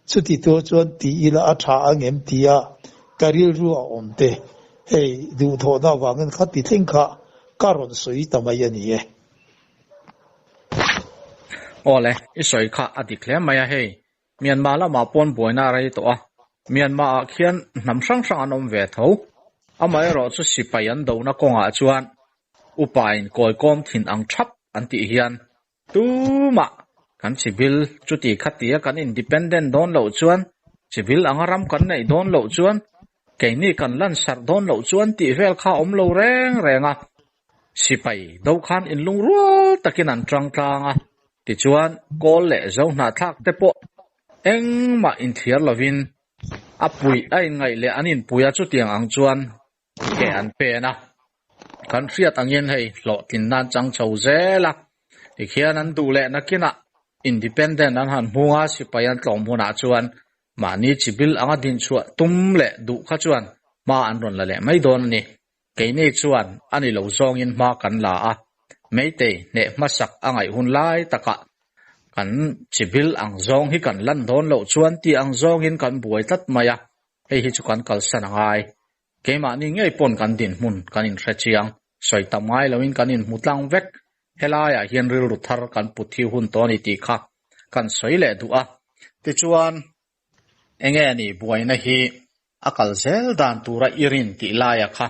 chuti tur chuan ti ila a tha ang em tia ka rilru a awm te hei duhthawhna avangin kha ti thleng kha ka rawn sawi ta mai a ni e. Awle, i sawi kha a dik hle mai a hei. Myanmar lamah pawn buaina a rei tawh a, Myanmar ah khian hnam hrang hrang an awm ve tho. Amaherawhchu sipai an dohna kawngah chuan upa in kawikawm thin ang thap an tih hian tumah kan chibil chuti khatia kan independent dawn loh chuan chibil anga ram kan neih dawn loh chuan keini kan lansarh dawn loh chuan tih vel kha a awm lo reng reng a. Sipai do khan inlungrual takin an tang tlang a, tichuan kawl leh zo hnahthlak te pawh engmah inthiar lovin a puih a inngaih leh an inpui a, chutiang ang chuan ke an pen a. Kan hriat angin hei hlawhtlin nan chang chho zel a, tikhian an duh leh nakinah independent an han hmung a, sipai an tlawm hunah chuan mahni chibil anga dinchhuah tum leh duh kha chuan hma an rawn la leh mai dawn a ni. Keini chuan a ni lo zawngin hma kan la a, Meitei hneh hmasak a ngaih hun lai takah kan chibil ang zawng hi kan lan dawn loh chuan tih ang zawngin kan buai tlat mai a, hei hi chu kan kalsan a ngai. Keimahni ngei pawn kan dinhmun kan inhre chiang, sawi tam ngai loin kan inhmu tlang vek, helaiah hian rilru thar kan put hi hun tawh a ni tih kha kan sawi leh duh a. Tichuan, Enge ni buaina hi a kal zel dan tura i rin tih laia kha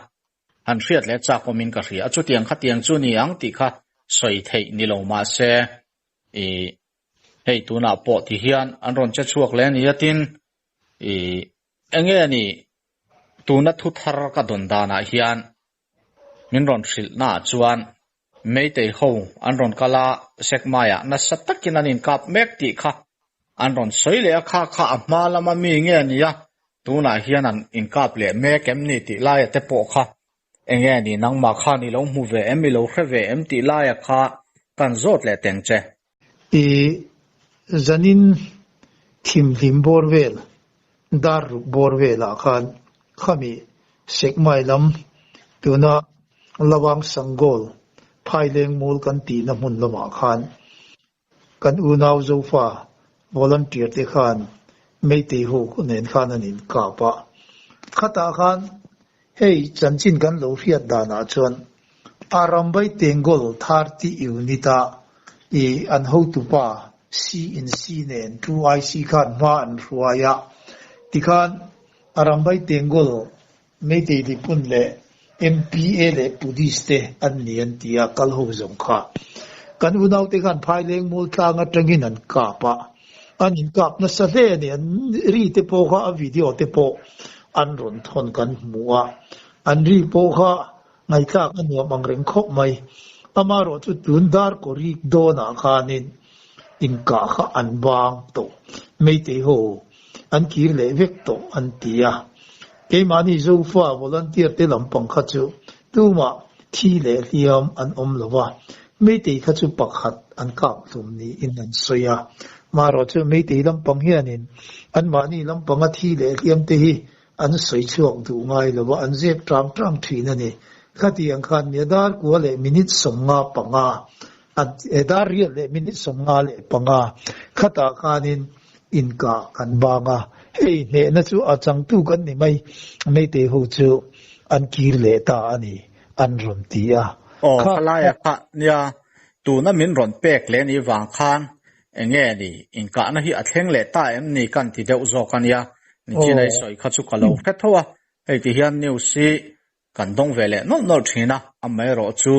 han hriat leh chak awmin ka hria a, chutiang khatiang chu ni ang tih kha sawi theih ni lo mahse i hei tunah pawh ti hian an rawn che chhuak leh a ni a tin i enge ni tuna thu thar ka dawn danah hian Min rawn hrilh naah chuan Meitei ho an rawn kal a, Sekmaiah nasa takin an inkap mek tih kha an rawn sawi leh a, kha kha a hma lama mi nge a nia, tunah hian an inkap leh mek em ni tih laia te pawh kha eng nge ni, nangmah khan i lo hmu ve em, i lo hre ve em tih laia kha kan zawt leh teng che. I zanin thimhlim bawr vel dar ruk bawr velah khan khami Sekmai lam tuna Lawang Sangol Phaileng Mall kan tihna hmun lamah khan kan unau Zofa volunteer te khan Meitei ho nen khan an inkap a. Khatah khan hei chanchin kan lo hriat danah chuan Arambai Tengol 30 Unit a i an hotupa C in C nen 2IC khan hma an hruai a, tikhan Arambai Tengol Meitei Lipun leh MPA leh Police te an ni an ti a, kal ho zawng kha kan unaute khan Phaileng Mall tlang atangin an kap a, an inkap nasa hle a ni, an ri te pawh kha a video te pawh an rawn thawn kan hmu a, an ri pawh kha Ngaihthlak a nuam ang reng khawp mai. Amaherawh chu tun dar kawrik dawnah khanin inkah kha an bang tawh. Meitei ho an kir leh vek tawh an ti a. Keimahni Zofa volunteer te lampang kha chu tumah thi leh hliam an awm lo va, Meitei kha chu pakhat an kap hlum niin an sawi a. Amaherawh chu Meitei lampang hianin anmahni lampanga thi leh hliam te hi An sawi chhuak duh ngai lo a, an zep tang tang thin a ni. Khatiang khan mi a dar kua leh minute 55, a dar riat leh minute 55 khatah khanin inkah kan bang a, hei hnehna chu a changtu kan ni mai, Meitei ho chu an kir leh ta a ni, an rawn ti a. Aw, khalaia kha nia, tuna min rawn pek leh ni vang khan Enge ni, inkahna hi a thleng leh ta em ni kan ti deuh zawk a nia, nichin a i sawi kha chu ka lo hre tho a, hei ti hian news hi kan dawng ve leh nawlh nawlh thin a, amaherawh chu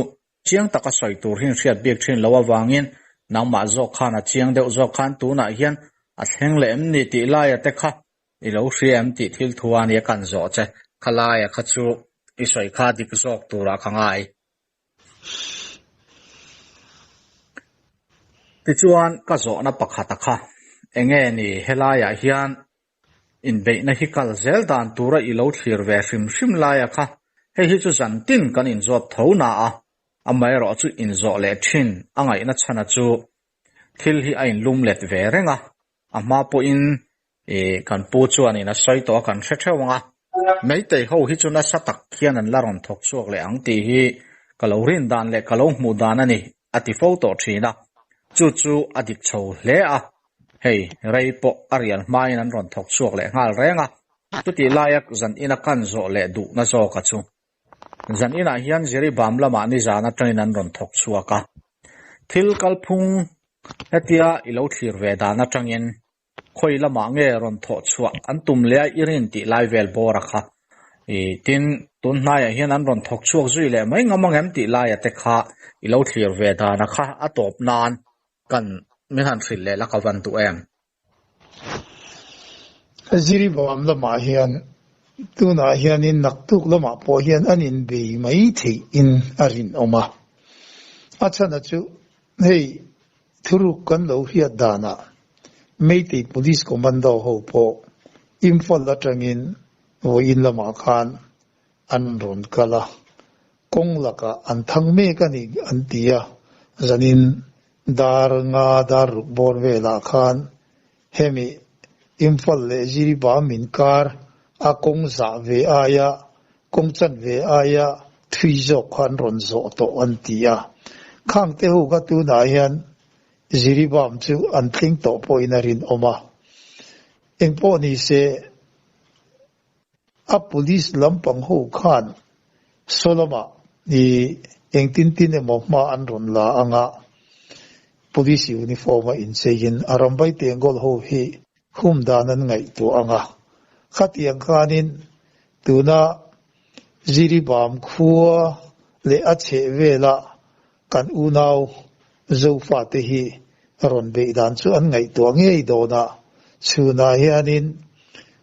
chiang taka sawi tur hi hriat bik thin lo avangin nangmah zawk khan a chiang deuh zawk khan tunah hian a thleng leh em ni tih laia te kha i lo hria em tih thil thu a nia kan zawh che, khalaia kha chu i sawi kha dik zawk turah ka ngai. Tichuan ka zawhna pakhata kha enge ni helaiah hian inbeihna hi kal zel dan tura i lo thlir ve hrim hrim laia kha hei hi chu zantin kan inzawt tho na a, amaherawh chu inzawh leh thin a ngaihna chhana chu thil hi a inlum let ve reng a, a hma pawhin ih kan pu chuanin a sawi tawh a kan hre theuh ang a, Meitei ho hi chu nasa tak hian an la rawn thawk chhuak leh ang tih hi ka lo rin dan leh ka lo hmuh dan a ni a ti fo tawh thin a, chu chu a dik chho hle a, hei rei pawh a rial hmain an rawn thawk chhuak leh nghal reng a, chutih laia zan ina kan zawh leh duhna zawka chu. Zan inah hian Jiribam lamah nizan atangin an rawn thawk chhuak a, thil kalphung hetia i lo thlir ve dan atangin Khawi lamah nge rawn thawh chhuah an tum leh a i rin tih lai vel bawr a kha. I tin, tun hnaiah hian an rawn thawk chhuak zui leh mai ngam ang em tih laia te kha i lo thlir ve dan a kha a tawp nan kan min han hrilh leh la ka van duh em? Ziribawm lamah hian tunah hianin naktuk lamah pawh hian an inbei mai theih in a rinawm a. A chhan a chu hei Thuruk kan lo hriat danah Meitei Police Commando ho pawh Imphal atangin vawiin lamah khan an rawn kal a, kawng lakah an thang mek a ni an ti a, zanin dar nga dar ruk bawr velah khan hemi Imphal leh Jiribam inkar a kawng zah ve aia kawng chan ve aia thui zawk kha an rawn zawh tawh an ti a. Khang te ho kha tunah hian Jiribam chu an thleng tawh pawhin a rinawm a. Engpawh ni se a police lampang ho khan saw lamah i engtin tin emaw hma an rawn la anga police uniform a incheiin a rambai tengkawl ho hi hum dan an ngaihtuah anga khatiang khanin Tuna Jiribam khua leh a chheh vela kan unau Zofate hi rawn beih dan chu an ngaihtuah ngei dawn a, chhunah hianin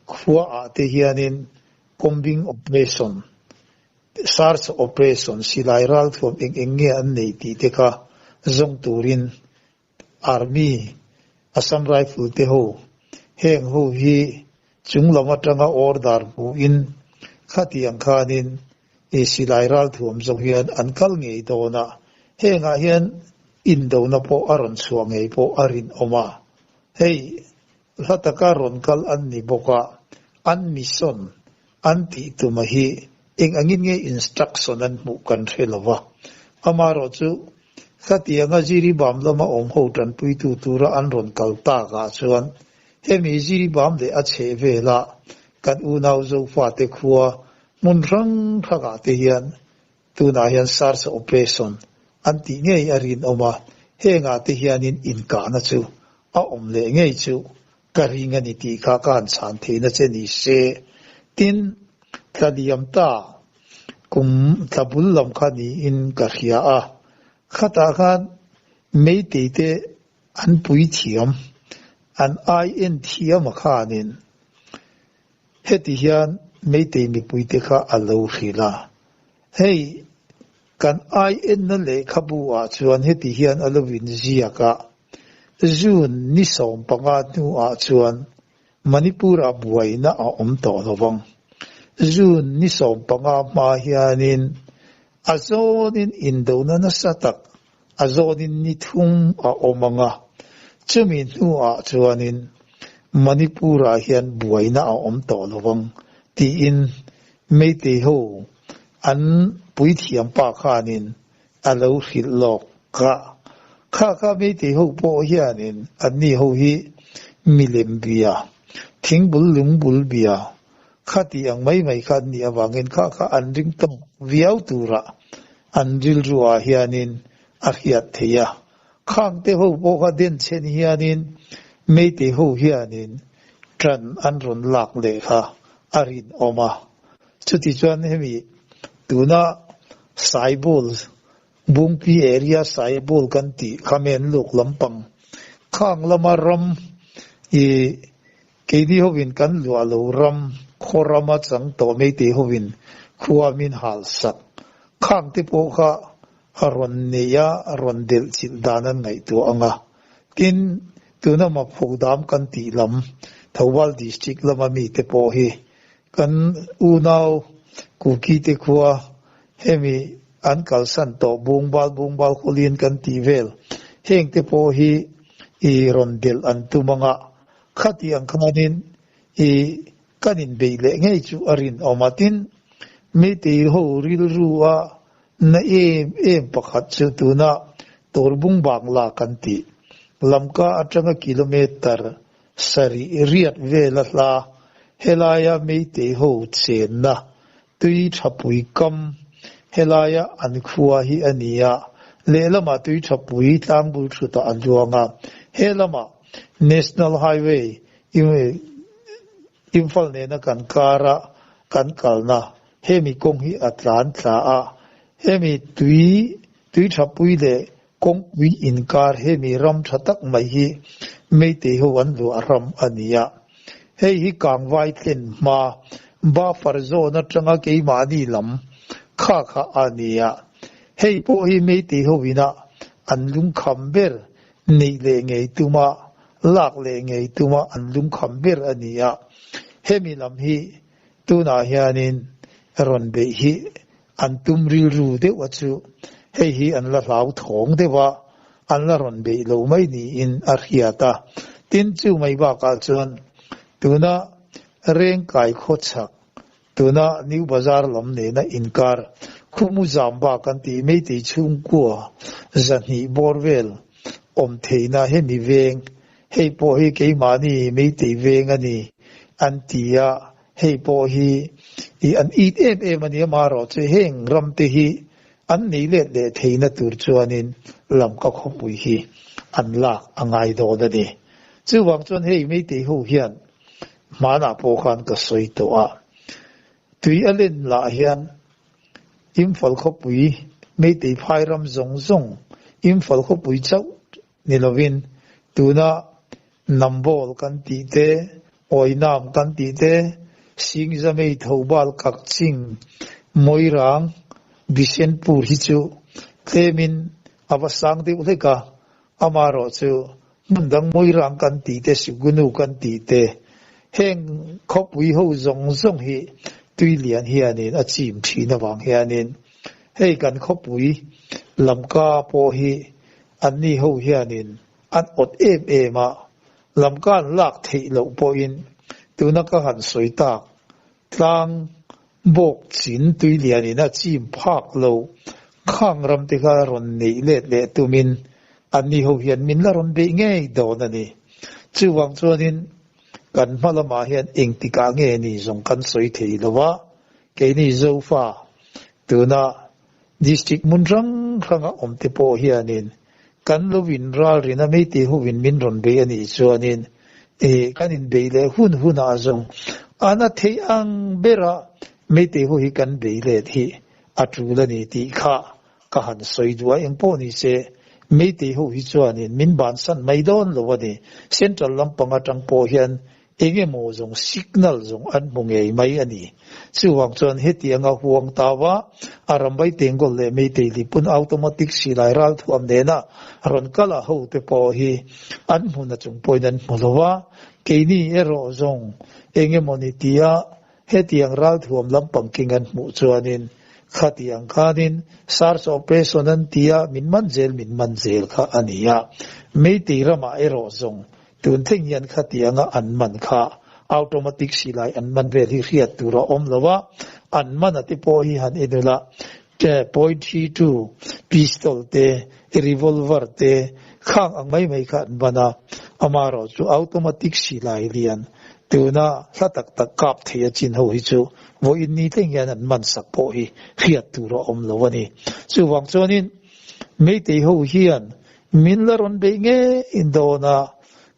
khuaah te hianin combing operation, search operation, silai ralthuam eng eng nge an nei tih te kha zawng turin Army, Assam Rifle te ho, heng ho hi chung lam atanga order hmuhin khatiang khanin i silai ralthuam zawng hian an kal ngei dawn a, hengah hian indona pawh a rawn chhuah ngei pawh a rinawm a. Hei hla taka rawn kal an ni bawk a, an mission an tih tuma hi eng angin nge instruction an hmuh kan hre lo va, amaherawhchu Khatianga Jiribam lama awm ho tanpuitu tura an rawn kal takah chuan hemi Jiribam leh a chheh vela kan unau Zofate khua hmun hrang hrangah te hian tunah hian search operation an tih ngei a rinawm a, hengah te hianin inkahna chu a awm leh ngei chu ka ring a ni tih kha ka han chhan theihna che ni se. Tin, tlaliam ta kum tla bul lam kha niin ka hria a, khatah khan Meitei te an pui thiam, an ai en thiam a khanin heti hian Meitei mipui te kha a lo hrilh a, hei kan ai enna lehkhabu ah chuan heti hian a lo inziak a, June ni 15 hnuah chuan Manipur-ah buaina a awm tawh lo vang. June ni 15 hma hianin a zawnin indona nasa tak a zawnin ni thum a awm ang a, chumi hnuah chuanin Manipur-ah hian buaina a awm tawh lo vang tiin Meitei ho an puithiam pa khanin a lo hrilh lawk a. Kha kha Meitei ho pawh hianin anni ho hi milem bia, thingbul lungbul bia kha tih ang mai mai kha an nih avangin kha kha an ring tawk viau turah an rilruah hianin a hriat theih a. Khangte ho pawh kha denchhen hianin Meitei ho hianin ṭan an rawn lak leh kha a rinawm a. Chutichuan hemi tuna Saibul, Bungpi area Saibul kan tih kha men luk lampang khang lama ram i keini hovin kan luah lo ram khaw rama chang tawh Meitei hovin khua min hal sak khang te pawh kha a rawn nei a, a rawn delh chilh dan an ngaihtuah ang a. Tin, tuna Maphodam kan tih lam Thoubal District lama mite pawh hi kan unau Kuki te khua hemi an kalsan tawh Bungbal Bungbal Khawlian kan tih vel heng te pawh hi i rawn delh an tum anga khatiang khanin i kan inbeih leh ngei chu a rinawm a. Tin, Meitei ho rilru a na em em pakhat chu tuna Tawrbung Bangla kan tih Lamka atanga kilometre sarih riat vela hla helaia Meitei ho chenna tui thapui kam helaia an khua hi a ni a, lehlamah tui thapui tlangbul thutah a luang a, helamah National Highway Imphal nena kan kara kan kalna hemi kawng hi a tlan thla a, hemi tui tui thapui leh kawngpui inkar hemi ram tha tak mai hi Meitei ho an luah ram a ni a. Hei hi Kangvai thlen hma buffer zone atanga keimahni lam kha kha a ni a. Hei pawh hi Meitei ho ina an lungkham ber neih leh ngei tuma lak leh ngei tuma an lungkham ber a ni a. Hemi lam hi tunah hianin rawn beih hi an tum rilru deuh a chu hei hi an la hlauthawng deuh a, an la rawn beih lo mai niin a hriat a. Tin, chu mai bakah chuan tuna Rengkai khawchhak, tuna New Bazar lam nena inkar Khumu Zamba kan tih Meitei chhungkua zahnih bawr vel awm theihna hemi veng, hei pawh hi keimahni Meitei veng a ni an ti a, Hei pawh hi i an it em em a ni amaherawhchu heng ram te hi an nei let leh theihna tur chuanin Lamka khawpui hi an lak a ngai dawn a ni. Chuvang chuan hei Meitei ho hian hmanah pawh khan ka sawi tawh a, tui a len lah hian Imphal khawpui Meitei phai ram zawng zawng Imphal khawpui chauh Ni lovin, tuna Nambawl kan tih te, Awinam kan tih te, Singzamei Thobal Kakching, Moirang, Bishenpur hi chu tlemin a va sang deuh hlek a, amaherawh chu hmun dang Moirang kan tih te, Sugunu kan tih te, heng khawpui ho zawng zawng hi tui lian hianin a chim thin avang hianin hei kan khawpui Lamka pawh hi Anni ho hianin an awt em em a, lamka an lak theih loh pawhin tuna ka han sawi tak tlang bawk chin tuilianin a chim phak lo khang ram te kha rawn neih let leh tumin anni ho hian min la rawn beih ngei dawn a ni. Chuvang chuanin kan hma lamah hian engtikah nge ni zawng kan sawi thei lo a, keini Zofa tuna District hmun hrang hranga awm te pawh hianin kan lo in ralrin a Meitei hovin min rawn bei a nih chuanin eh kan inbei leh hun hunah zawng a na thei ang bera Meitei ho hi kan bei let hi a tul a ni tih kha ka han sawi duh a, engpawh ni se Meitei ho hi chuanin min bansan mai dawn lo a ni. Central lampang atang pawh hian Eng emaw zawng signal zawng an hmu ngei mai a ni. Chuvang chuan hetianga huang tau a, a rambai tengkawl leh Meitei lipun automatic silai ralthuam nena rawn kal a hote pawh hi an hmun a chung pawhin an hmu lo a, keini erawh zawng eng emaw ni tia hetiang ralthuam lampang king an hmuh chuanin khatiang khanin SARS operation an tia min man zel min man zel kha a ni a. Meitei ramah erawh zawng Tun thleng hian khatianga an man kha automatic silai an man vel hi hriat tur a awm lo a, an man a te pawh hi han en ula .32 pistol te, revolver te khang ang mai mai kha an man a, amaherawh chu automatic silai lian tuna hla tak tak kap thei a chin ho hi chu vawiin ni thleng hian an man sak pawh hi hriat tur a awm lo a ni. Chuvang chuanin Meitei ho hian Min la rawn beih ngei dawn a,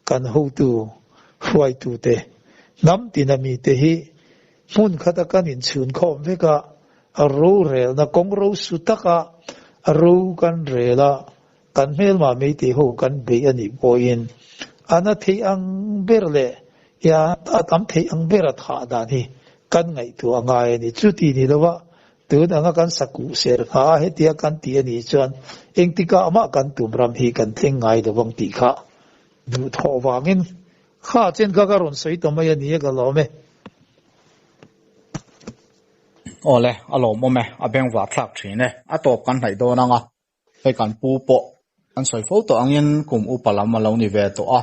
kan hotu hruaitute, hnam tina mite hi hmun khata kan inchhunkhawm vek a, rorelna kawng ro su taka ro kan rel a, kan hmelma meitei ho kan beih a nih pawhin a na theih ang ber leh a tam theih ang bera thah dan hi kan ngaihtuah a ngai a ni. Chuti ni lova Tun anga kan sakuh ser ngha a hetia kan ti a nih chuan engtikah mah kan tum ram hi kan thleng ngai lo vang tih kha. Duhthawh vangin kha chen kha ka rawn sawi ta mai a ni e ka lawm e. Awle, a lawmawm e, a bengvar thlak thin e, a tawp kan hnaih dawn ang a, hei kan pu pawh an sawi fo tawh angin kum upa lam a lo ni ve tawh a,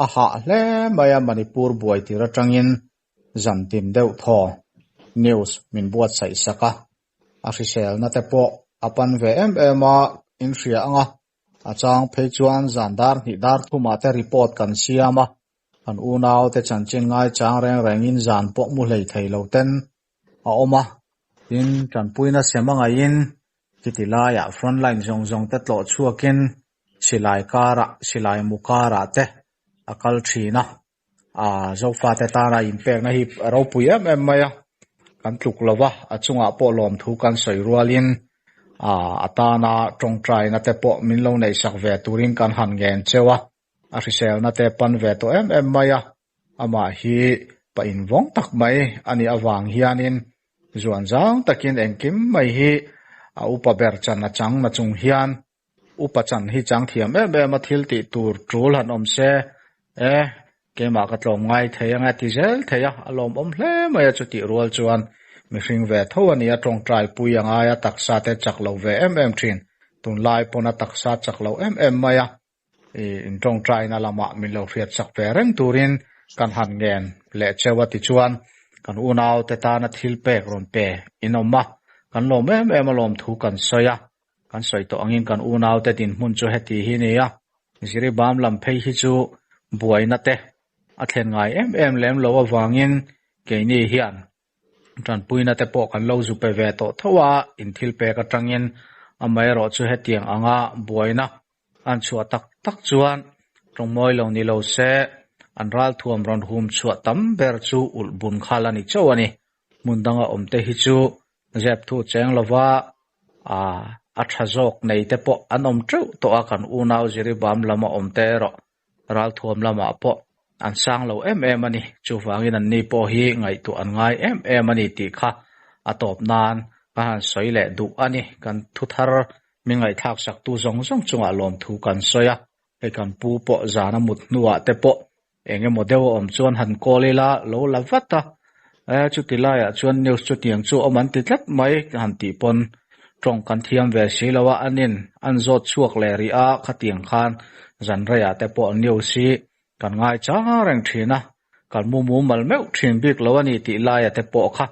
a hah hle mai a Manipur buai tir atangin zan tin deuh thaw news min buatsaih sak a, a hriselna te pawh a pan ve em em a, in hria ang a, A chang phei chuan zan dar hnih dar thumah te report kan siam a, kan unau te chanchin ngaichang reng rengin zan pawh mu hlei thei lo ten a awm a. Tin, tanpuina sem a ngaihin khiti laiah front line zawng zawng te tlawh chhuakin silai karah, silai mu karah te a kal thin a. A Zofate tana inpekna hi a ropui em em mai a, kan tluk lo va, a chungah pawh lawmthu kan sawi rualin a a tana tawngtaina te pawh min lo neihsak ve turin kan han ngen cheu a, a hriselna te pan ve tawh em em mai a, amah hi pa invawng tak mai a nih avang hianin zuan zang takin engkim mai hi a upa ber chan a chang na chung hian Upa chan hi chang thiam em em a thil tih tur tul han awm se e, keimah ka tlawm ngai thei anga ti zel thei a, a lawmawm hle mai a chutih rual chuan mihring ve tho a ni a tawngtai pui a ngai a taksa te chak lo ve em em thin, tunlai pawn a taksa chak lo em em mai a. I intawngtaina lamah min lo hriat sak ve reng turin kan han ngen leh cheu a tichuan kan unaute tana thil pek rawn pe in awm a, kan lawm em em a lawmthu kan sawi a, kan sawi tawh angin kan unaute dinhmun chu heti hi ni a, Jiribam lam phei hi chu buaina te a thlen ngai em em lem lo avangin keini hian Tanpuina te pawh kan lo zu pe ve tawh tho a, in thil pek atangin amaherawh chu hetiang anga buaina an chhuah tak tak chuan tawngmawi lo ni lo se an ralthuam rawn hum chhuah tam ber chu ulh bun khal a ni chauh a ni. Hmun danga awm te hi chu zep thu cheng lova a tha zawk nei te pawh an awm teuh tawh a, kan unau Jiribam lama awm te erawh Ralthuam lamah pawh an sang lo em em a ni. Chuvangin anni pawh hi ngaihtuah an ngai em em a ni tih kha a tawp nan ka han sawi leh duh a ni. Kan thuthar min ngaihthlak saktu zawng zawng chungah lawmthu kan sawi a, hei kan pu pawh zana mut hnuah te pawh eng emaw deuh a awm chuan han call ila lo la vat a, e chuti laiah chuan news chutiang chu awm an ti tlat mai han tih pawn Tawng kan thiam ve si lo a, anin an zawt chhuak leh rih a, khatiang khan zan reiah te pawh news hi kan ngai chang reng thin a, kan mu mumal meuh thin bik lo a ni tih laia te pawh kha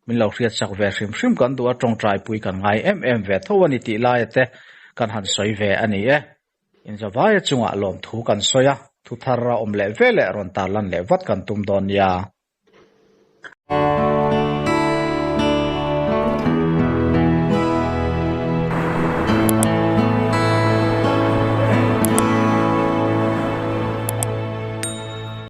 min lo hriat sak ve hrim hrim kan duh a, tawngtaipui kan ngai em em ve tho a ni tih laia te kan han sawi ve a ni e. Inzavaia chungah lawmthu kan sawi a, thuthar a awm leh veleh rawn tarlan leh vat kan tum dawn nia.